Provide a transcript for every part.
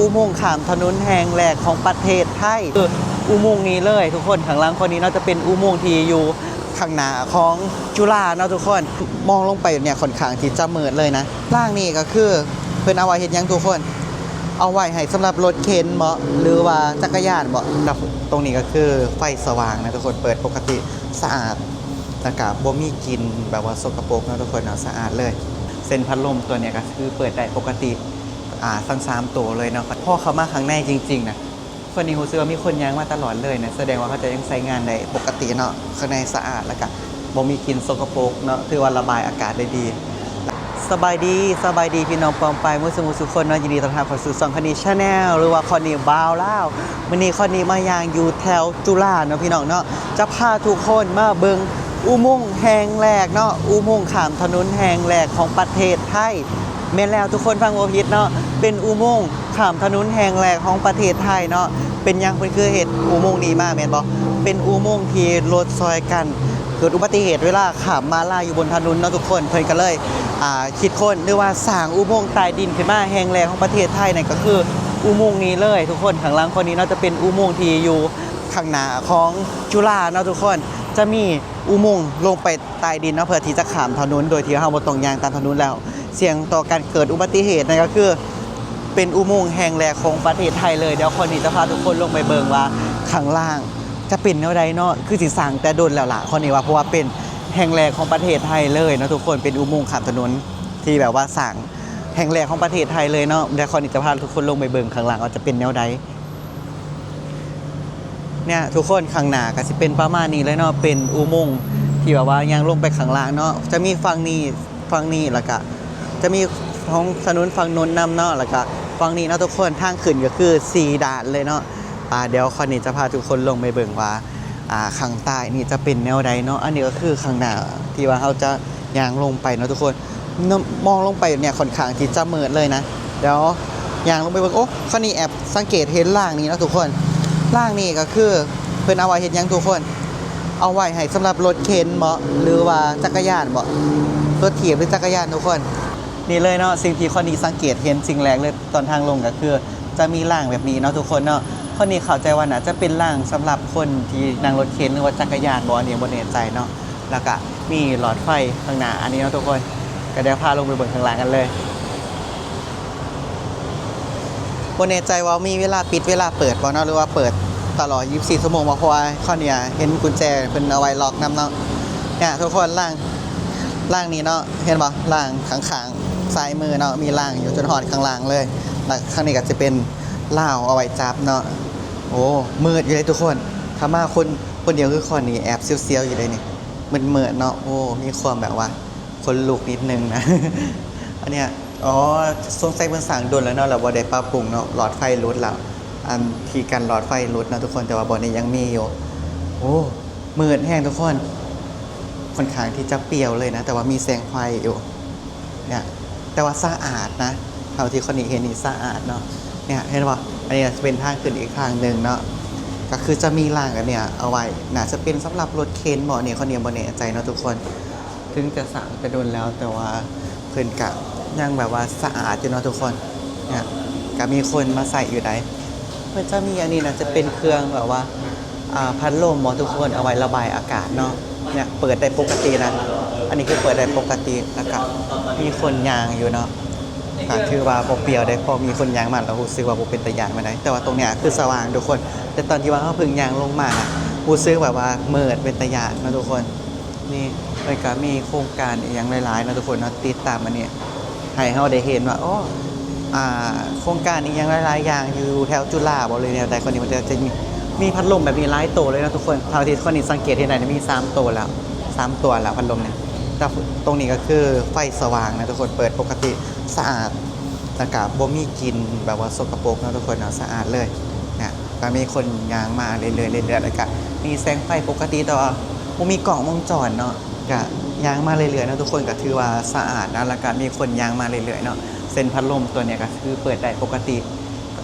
ອຸໂມງຂ້າມຖະໜົນແຫ່ງແລກຂອງປະເທດໄທ ຄືອຸໂມງນີ້ເລີຍທຸກຄົນ. ຂ້າງຫຼັງຂ້ອຍນີ້ເນາະ ຈະເປັນອຸໂມງທີ່ຢູ່ຂ້າງໜ້າຂອງຈຸລາເນາະທຸກຄົນ. ມອງລົງໄປແບບເນີ້ຍ ຂ້ອນຂ້າງທີ່ຈະມືດເລີຍນະ. ລາງນີ້ກໍຄືເພິ່ນເອົາໄວ້ເຮັດຫຍັງທຸກຄົນ? ເອົາໄວ້ໃຫ້ສຳລັບລົດເຂັນເບາະ ຫຼືວ່າຈັກກະຍານເບາະ. ແລ້ວຕົງນີ້ກໍຄືໄຟສະຫວ່າງນະທຸກຄົນ ເປີດປົກກະຕິ ສະອາດ ແລ້ວກະບໍ່ມີກິ່ນແບບວ່າສົກກະປົກເນາະທຸກຄົນເນາະ ສະອາດເລີຍ. ເຊັ່ນພັດລົມຕົວເນີ້ຍກໍຄືເປີດໄດ້ປົກກະຕິ ອາ ທັງສາມໂຕເລີຍເນາະ. ພໍເຂົ້າມາຂ້າງໃນຈິງໆນະ ຂ້ອຍນີ້ຮູ້ສຶກວ່າມີຄົນຍ່າງມາຕະຫຼອດເລີຍນະ ສະແດງວ່າເຂົາເຈົ້າຍັງໃຊ້ງານໄດ້ປົກກະຕິເນາະ. ຂ້າງໃນສະອາດ ແລ້ວກະບໍ່ມີກິ່ນສົກກະປົກເນາະ ຖືວ່າລະບາຍອາກາດໄດ້ດີ. ສະບາຍດີ ສະບາຍດີພີ່ນ້ອງປ້ອງປາຍໝົດສູ່ໝູ່ສູ່ຄົນເນາະ. ຍິນດີຕ້ອນຮັບເຂົ້າສູ່ຊ່ອງຄອນນີແຊນແນວ ຫຼືວ່າຄອນນີບ່າວລາວ. ມື້ນີ້ຄອນນີມາຍ່າງຢູ່ແຖວຈຸລາເນາະພີ່ນ້ອງເນາະ ຈະພາທຸກຄົນມາເບິ່ງອຸໂມງແຫ່ງແລກເນາະ ອຸໂມງຂ້າມຖະໜົນແຫ່ງແລກຂອງປະເທດໄທ. ແມ່ນແລ້ວ ທຸກຄົນຟັງບໍ່ຜິດເນາະ ເປັນອຸໂມງຂ້າມຖະໜົນແຫ່ງແລກຂອງປະເທດໄທເນາະ. ເປັນຫຍັງເພິ່ນຄືເຮັດອຸໂມງນີ້ມາແມ່ນບໍ່? ເປັນອຸໂມງທີ່ລົດຊ່ອຍກັນເກີດອຸບັດຕິເຫດເວລາຂ້າມມ້າລາຍຢູ່ບົນຖະໜົນເນາະທຸກຄົນ. ເພິ່ນກໍເລີຍ ອ່າ ຄິດຄົ້ນ ຫຼືວ່າສ້າງອຸໂມງໃຕ້ດິນຂຶ້ນມາແຫ່ງແລກຂອງປະເທດໄທ ນັ້ນກໍຄືອຸໂມງນີ້ເລີຍທຸກຄົນ. ຂ້າງຫຼັງຂ້ອຍນີ້ເນາະ ຈະເປັນອຸໂມງທີ່ຢູ່ຂ້າງໜ້າຂອງຈຸລາເນາະທຸກຄົນ. ຈະມີອຸໂມງລົງໄປໃຕ້ດິນເນາະ ເພື່ອທີ່ຈະຂ້າມຖະໜົນໂດຍທີ່ເຮົາບໍ່ຕ້ອງຍ່າງຕາມຖະໜົນແລ້ວ ສ່ຽງຕໍ່ການເກີດອຸບັດຕິເຫດ. ນັ້ນກໍຄືເປັນອຸໂມງແຫ່ງແລກຂອງປະເທດໄທເລີຍ. ດຽວຂ້ອຍນີ້ຈະພາທຸກຄົນລົງໄປເບິ່ງວ່າຂ້າງລ່າງຈະເປັນແນວໃດເນາະ. ຄືຊິສ້າງແຕ່ດົນແລ້ວລະ ຂ້ອຍນີ້ວ່າ ເພາະວ່າເປັນແຫ່ງແລກຂອງປະເທດໄທເລີຍເນາະທຸກຄົນ ເປັນອຸໂມງຂ້າມຖະໜົນທີ່ແບບວ່າສ້າງແຫ່ງແລກຂອງປະເທດໄທເລີຍເນາະ. ດຽວຂ້ອຍນີ້ຈະພາທຸກຄົນລົງໄປເບິ່ງຂ້າງລ່າງວ່າຈະເປັນແນວໃດ. ເນຍທຸກຄົນ ຂ້າງໜ້າກໍຊິເປັນປະມານນີ້ເລີຍເນາະ ເປັນອຸໂມງທີ່ແບບວ່າຍ່າງລົງໄປຂ້າງລ່າງເນາະ. ຈະມີຝັ່ງນີ້ ຝັ່ງນີ້ ແລ້ວກະຈະມີຂອງຖະໜົນຝັ່ງໂນ້ນນຳເນາະ ແລ້ວກະຝັ່ງນີ້ເນາະທຸກຄົນ. ທາງຂຶ້ນກໍຄືສີ່ດ້ານເລີຍເນາະ. ອາ ດຽວຂ້ອຍນີ້ຈະພາທຸກຄົນລົງໄປເບິ່ງວ່າ ອາ ຂ້າງໃຕ້ນີ້ຈະເປັນແນວໃດເນາະ. ອັນນີ້ກໍຄືຂ້າງໜ້າທີ່ວ່າເຮົາຈະຍ່າງລົງໄປເນາະທຸກຄົນ. ມອງລົງໄປແບບເນີ້ຍ ຂ້ອນຂ້າງທີ່ຈະມືດເລີຍນະ. ດຽວຍ່າງລົງໄປເບິ່ງ. ໂອ້ ຂ້ອຍນີ້ແອບສັງເກດເຫັນລາງນີ້ເນາະທຸກຄົນ. ລາງນີ້ກໍຄືເພິ່ນເອົາໄວ້ເຮັດຫຍັງທຸກຄົນ? ເອົາໄວ້ໃຫ້ສຳລັບລົດເຂັນເບາະ ຫຼືວ່າຈັກກະຍານເບາະ? ລົດຖີບ ຫຼື ຈັກກະຍານທຸກຄົນ. ນີ້ເລີຍເນາະ ສິ່ງທີ່ຂ້ອຍນີ້ສັງເກດເຫັນສິ່ງແລກເລີຍຕອນທາງລົງ ກໍຄືຈະມີລາງແບບນີ້ເນາະທຸກຄົນເນາະ. ຂ້ອຍນີ້ເຂົ້າໃຈວ່າໜ້າຈະເປັນລາງສຳລັບຄົນທີ່ນັ່ງລົດເຂັນ ຫຼືວ່າຈັກກະຍານເບາະ ອັນນີ້ບໍ່ແນ່ໃຈເນາະ. ແລ້ວກະມີຫຼອດໄຟຂ້າງໜ້າອັນນີ້ເນາະທຸກຄົນ. ກໍດຽວພາລົງໄປເບິ່ງຂ້າງລ່າງກັນເລີຍ. ບໍ່ແນ່ໃຈວ່າມີເວລາປິດເວລາເປີດບໍ່ເນາະ ຫຼືວ່າເປີດຕະຫຼອດຊາວສີ່ຊົ່ວໂມງບໍ່ ເພາະວ່າຂ້ອຍນີ້ເຫັນກຸນແຈເພິ່ນເອົາໄວ້ລັອກນຳເນາະ. ເນຍທຸກຄົນ ລ່າງ ລ່າງນີ້ເນາະ ເຫັນບໍ່? ລ່າງຂ້າງໆ ຊ້າຍມືເນາະ ມີລ່າງຢູ່ຈົນຮອດຂ້າງລ່າງເລີຍ. ແລ້ວຂ້າງນີ້ກໍຈະເປັນລາວເອົາໄວ້ຈັບເນາະ. ໂອ້ ມືດຢູ່ເດ້ທຸກຄົນ. ຖ້າມາຄົນ ຄົນດຽວຄືຂ້ອຍນີ້ແອບສຽວໆຢູ່ເດ້ນີ້ ມືດໆເນາະ. ໂອ້ ມີຄວາມແບບວ່າ ຂົນລຸກນິດໜຶ່ງນະ. ອັນເນີ້ຍ ອໍ ສົງໄສເພິ່ນສ້າງດົນແລ້ວເນາະ ແລ້ວບໍ່ໄດ້ປັບປຸງເນາະ ຫຼອດໄຟຫຼຸດແລ້ວ ອັນທີ່ກັນຫຼອດໄຟຫຼຸດເນາະທຸກຄົນ ແຕ່ວ່າບ່ອນນີ້ຍັງມີຢູ່. ໂອ້ ມືດແຮງທຸກຄົນ ຂ້ອນຂ້າງທີ່ຈະປ່ຽວເລີຍນະ ແຕ່ວ່າມີແສງໄຟຢູ່ ເນຍ ແຕ່ວ່າສະອາດນະ ເທົ່າທີ່ຂ້ອຍນີ້ເຫັນນີ້ສະອາດເນາະ. ເນຍ ເຫັນບໍ່? ອັນນີ້ຈະເປັນທາງຂຶ້ນອີກທາງໜຶ່ງເນາະ ກໍຄືຈະມີລາງອັນເນີ້ຍເອົາໄວ້ ໜ້າຈະເປັນສຳລັບລົດເຂັນບໍ່ ອັນນີ້ຂ້ອຍນີ້ບໍ່ແນ່ໃຈເນາະທຸກຄົນ. ເຖິງຈະສ້າງແຕ່ດົນແລ້ວ ແຕ່ວ່າເພິ່ນກະຍັງແບບວ່າສະອາດຢູ່ເນາະທຸກຄົນ. ເນຍ ກະມີຄົນມາໃຊ້ຢູ່ໃດ໋. ເພິ່ນຈະມີອັນນີ້ນະ ຈະເປັນເຄື່ອງແບບວ່າ ອ່າ ພັດລົມເບາະທຸກຄົນ ເອົາໄວ້ລະບາຍອາກາດເນາະ. ເນຍ ເປີດໄດ້ປົກກະຕິນະ ອັນນີ້ຄືເປີດໄດ້ປົກກະຕິ ແລ້ວກະມີຄົນຍ່າງຢູ່ເນາະ. ກະຖືວ່າບໍ່ປ່ຽວເດ້ ເພາະມີຄົນຍ່າງມາແລ້ວຮູ້ສຶກວ່າບໍ່ເປັນຕາຢ້ານປານໃດ. ແຕ່ວ່າຕົງເນີ້ຍຄືສະຫວ່າງທຸກຄົນ ແຕ່ຕອນທີ່ວ່າເຮົາເພິ່ງຍ່າງລົງມານະ ຮູ້ສຶກແບບວ່າມືດເປັນຕາຢ້ານເນາະທຸກຄົນ. ນີ້ເພິ່ນກະມີໂຄງການອີ່ຫຍັງຫຼາຍໆເນາະທຸກຄົນເນາະ ຕິດຕາມອັນນີ້ ໃຫ້ເຮົາໄດ້ເຫັນວ່າ ໂອ້ ອ່າ ໂຄງການອີ່ຫຍັງຫຼາຍໆຢ່າງຢູ່ແຖວຈຸລາບໍ ຫຼືແນວໃດ. ຂ້ອຍນີ້ມັນຈະມີ ມີພັດລົມແບບນີ້ຫຼາຍໂຕເລີຍເນາະທຸກຄົນ. ເທົ່າທີ່ຂ້ອຍນີ້ສັງເກດເຫັນໄດ້ ມີສາມໂຕແລ້ວ ສາມຕົວແລ້ວພັດລົມນີ້. ແຕ່ຕົງນີ້ກໍຄືໄຟສະຫວ່າງນະທຸກຄົນ ເປີດປົກກະຕິ ສະອາດ ແລ້ວກະບໍ່ມີກິ່ນແບບວ່າສົກກະປົກເນາະທຸກຄົນເນາະ ສະອາດເລີຍນະ. ກະມີຄົນຍ່າງມາເລື້ອຍໆ ເລື້ອຍໆ ແລ້ວກະມີແສງໄຟປົກກະຕິ ແຕ່ວ່າບໍ່ມີກ້ອງວົງຈອນເນາະ. ກະຍ່າງມາເລື້ອຍໆເນາະທຸກຄົນ ກະຖືວ່າສະອາດນະ ແລ້ວກະມີຄົນຍ່າງມາເລື້ອຍໆເນາະ. ເຊັ່ນພັດລົມຕົວເນີ້ຍກະຄືເປີດໄດ້ປົກກະຕິ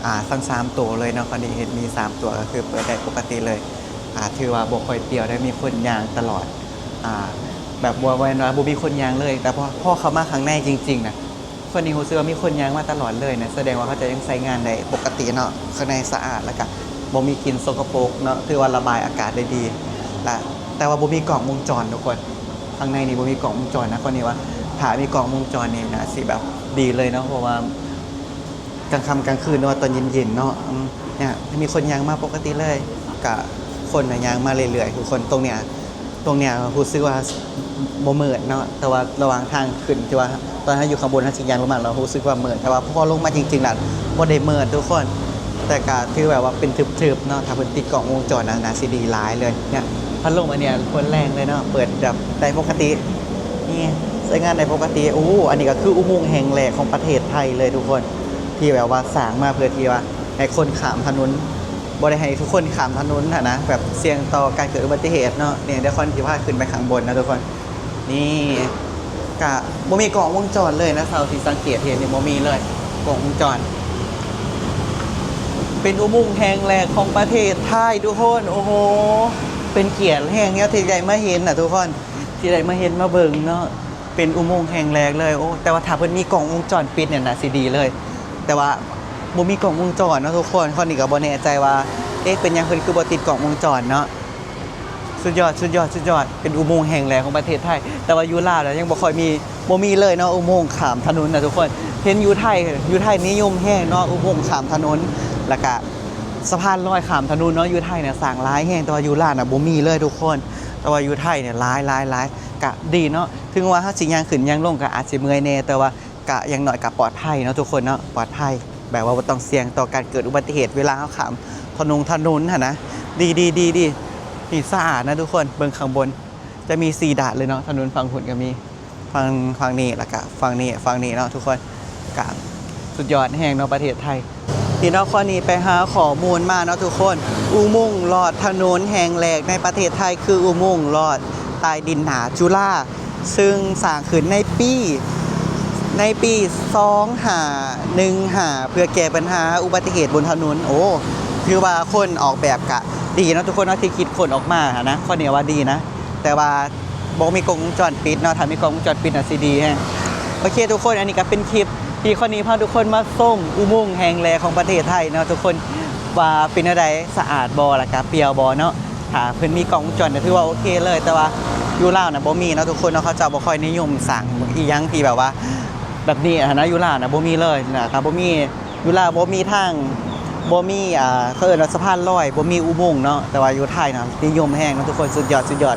ອ່າ ທັງສາມໂຕເລີຍເນາະ. ຄາວນີ້ເຫັນມີສາມຕົວ ກະຄືເປີດໄດ້ປົກກະຕິເລີຍ. ອ່າ ຖືວ່າບໍ່ຄ່ອຍປ່ຽວໄດ້ ມີຄົນຍ່າງຕະຫຼອດ ອ່າ ແບບບໍ່ແມ່ນວ່າບໍ່ມີຄົນຍ່າງເລີຍ ແຕ່ພໍ ພໍເຂົ້າມາຂ້າງໃນຈິງໆນະ ຂ້ອຍນີ້ຮູ້ສຶກວ່າມີຄົນຍ່າງມາຕະຫຼອດເລີຍນະ ສະແດງວ່າເຂົາເຈົ້າຍັງໃຊ້ງານໄດ້ປົກກະຕິເນາະ. ຂ້າງໃນສະອາດ ແລ້ວກະບໍ່ມີກິ່ນສົກກະປົກເນາະ ຖືວ່າລະບາຍອາກາດໄດ້ດີ ແລະ ແຕ່ວ່າບໍ່ມີກ້ອງວົງຈອນທຸກຄົນ. ຂ້າງໃນນີ້ບໍ່ມີກ້ອງວົງຈອນນະ ຂ້ອຍນີ້ວ່າຖ້າມີກ້ອງວົງຈອນນີ້ໜ້າຊິແບບດີເລີຍເນາະ ເພາະວ່າກາງຄ່ຳກາງຄືນ ຫຼືວ່າຕອນເຢັນໆເນາະ ອືມ ເນຍ ມີຄົນຍ່າງມາປົກກະຕິເລີຍ. ກະຄົນນະຍ່າງມາເລື້ອຍໆທຸກຄົນ. ຕົງເນີ້ຍ ຕົງເນີ້ຍຮູ້ສຶກວ່າບໍ່ມືດເນາະ ແຕ່ວ່າລະຫວ່າງທາງຂຶ້ນ ທີ່ວ່າຕອນເຮົາຢູ່ຂ້າງບົນເຮົາຊິຍ່າງລົງມາ ແລ້ວຮູ້ສຶກວ່າມືດ ແຕ່ວ່າພໍລົງມາຈິງໆແລ້ວບໍ່ໄດ້ມືດທຸກຄົນ. ແຕ່ກະຖືແບບວ່າເປັນທຶບໆເນາະ ຖ້າເພິ່ນຕິດກ້ອງວົງຈອນນະ ໜ້າຊິດີຫຼາຍເລີຍ. ເນຍ ພັດລົມອັນເນີ້ຍ ເພິ່ນແຮງເລີຍເນາະ ເປີດແບບໄດ້ປົກກະຕິ ນີ້ ໃຊ້ງານໄດ້ປົກກະຕິ. ໂອ້ ອັນນີ້ກະຄືອຸໂມງແຫ່ງແລກຂອງປະເທດໄທເລີຍທຸກຄົນ ທີ່ແບບວ່າສ້າງມາເພື່ອທີ່ວ່າໃຫ້ຄົນຂ້າມຖະໜົນ ບໍ່ໄດ້ໃຫ້ທຸກຄົນຂ້າມຖະໜົນຫັ້ນນະ ແບບສ່ຽງຕໍ່ການເກີດອຸບັດຕິເຫດເນາະ. ນີ້ ດຽວຂ້ອຍຊິພາຂຶ້ນໄປຂ້າງບົນນະທຸກຄົນ. ນີ້ ກະບໍ່ມີກ້ອງວົງຈອນເລີຍນະ ເທົ່າທີ່ສັງເກດເຫັນນີ້ ບໍ່ມີເລີຍກ້ອງວົງຈອນ. ເປັນອຸໂມງແຫ່ງແລກຂອງປະເທດໄທທຸກຄົນ. ໂອ້ໂຫ ເປັນກຽດແຮງແນວທີ່ໄດ້ມາເຫັນນະທຸກຄົນ ທີ່ໄດ້ມາເຫັນມາເບິ່ງເນາະ. ເປັນອຸໂມງແຫ່ງແລກເລີຍ. ໂອ້ ແຕ່ວ່າຖ້າເພິ່ນມີກ້ອງວົງຈອນປິດນີ້ນະ ຊິດີເລີຍ ແຕ່ວ່າບໍ່ມີກ້ອງວົງຈອນເນາະທຸກຄົນ. ຂ້ອຍນີ້ກະບໍ່ແນ່ໃຈວ່າ ເອະ ເປັນຫຍັງເພິ່ນຄືບໍ່ຕິດກ້ອງວົງຈອນເນາະ. ສຸດຍອດ ສຸດຍອດ ສຸດຍອດ ເປັນອຸໂມງແຫ່ງແລກຂອງປະເທດໄທ. ແຕ່ວ່າຢູ່ລາວນະ ຍັງບໍ່ຄ່ອຍມີ ບໍ່ມີເລີຍເນາະ ອຸໂມງຂ້າມຖະໜົນນະທຸກຄົນ. ເຫັນຢູ່ໄທ ຢູ່ໄທນິຍົມແຮງເນາະ ອຸໂມງຂ້າມຖະໜົນ ແລ້ວກະສະພານລອຍຂ້າມຖະໜົນເນາະ. ຢູ່ໄທນະສ້າງຫຼາຍແຮງ ແຕ່ວ່າຢູ່ລາວນະບໍ່ມີເລີຍທຸກຄົນ. ແຕ່ວ່າຢູ່ໄທນີ້ຫຼາຍໆໆ ກະດີເນາະ. ເຖິງວ່າເຮົາຊິຍ່າງຂຶ້ນຍ່າງລົງກະອາດຊິເມື່ອຍແດ່ ແຕ່ວ່າກະຢ່າງໜ້ອຍກະປອດໄພເນາະທຸກຄົນເນາະ ປອດໄພ ແບບວ່າບໍ່ຕ້ອງສ່ຽງຕໍ່ການເກີດອຸບັດຕິເຫດເວລາເຮົາຂ້າມຖະໜົງຖະໜົນຫັ້ນນະ. ດີໆໆໆ ນີ້ສະອາດນະທຸກຄົນ. ເບິ່ງຂ້າງບົນ ຈະມີສີ່ດ້ານເລີຍເນາະ ຖະໜົນຝັ່ງພຸ້ນກະມີ ຝັ່ງ ຝັ່ງນີ້ ແລ້ວກະຝັ່ງນີ້ ຝັ່ງນີ້ເນາະທຸກຄົນ. ກະສຸດຍອດແຮງເນາະປະເທດໄທ. ທີ່ເນາະ ຂ້ອຍນີ້ໄປຫາຂໍ້ມູນມາເນາະທຸກຄົນ ອຸໂມງລອດຖະໜົນແຫ່ງແລກໃນປະເທດໄທຄືອຸໂມງລອດໃຕ້ດິນໜ້າຈຸລາ ເຊິ່ງສ້າງຂຶ້ນໃນປີ ໃນປີສອງຫ້າໜຶ່ງຫ້າ ເພື່ອແກ້ບັນຫາອຸບັດຕິເຫດບົນຖະໜົນ. ໂອ້ ຖືວ່າຄົນອອກແບບກະດີເນາະທຸກຄົນເນາະ ທີ່ຄິດຄົ້ນອອກມາຫັ້ນນະ ຂ້ອຍນີ້ວ່າດີນະ. ແຕ່ວ່າບໍ່ມີກ້ອງວົງຈອນປິດເນາະ ຖ້າມີກ້ອງວົງຈອນປິດນະຊິດີແຮງ. ໂອເຄທຸກຄົນ ອັນນີ້ກະເປັນຄລິບທີ່ຂ້ອຍນີ້ພາທຸກຄົນມາຊົມອຸໂມງແຫ່ງແລກຂອງປະເທດໄທເນາະທຸກຄົນ ວ່າເປັນແນວໃດ ສະອາດບໍ່ ແລ້ວກະປ່ຽວບໍ່ເນາະ. ຖ້າເພິ່ນມີກ້ອງວົງຈອນກະຖືວ່າໂອເຄເລີຍ ແຕ່ວ່າຢູ່ລາວນະບໍ່ມີເນາະທຸກຄົນເນາະ. ເຂົາເຈົ້າບໍ່ຄ່ອຍນິຍົມສ້າງອີ່ຫຍັງທີ່ແບບວ່າແບບນີ້ຫັ້ນນະ ຢູ່ລາວນະບໍ່ມີເລີຍນະ. ຖ້າບໍ່ມີ ຢູ່ລາວບໍ່ມີທາງ ບໍ່ມີ ອ່າ ເຂົາເອີ້ນວ່າສະພານລອຍ ບໍ່ມີອຸໂມງເນາະ. ແຕ່ວ່າຢູ່ໄທນະນິຍົມແຮງເນາະທຸກຄົນ ສຸດຍອດ ສຸດຍອດ.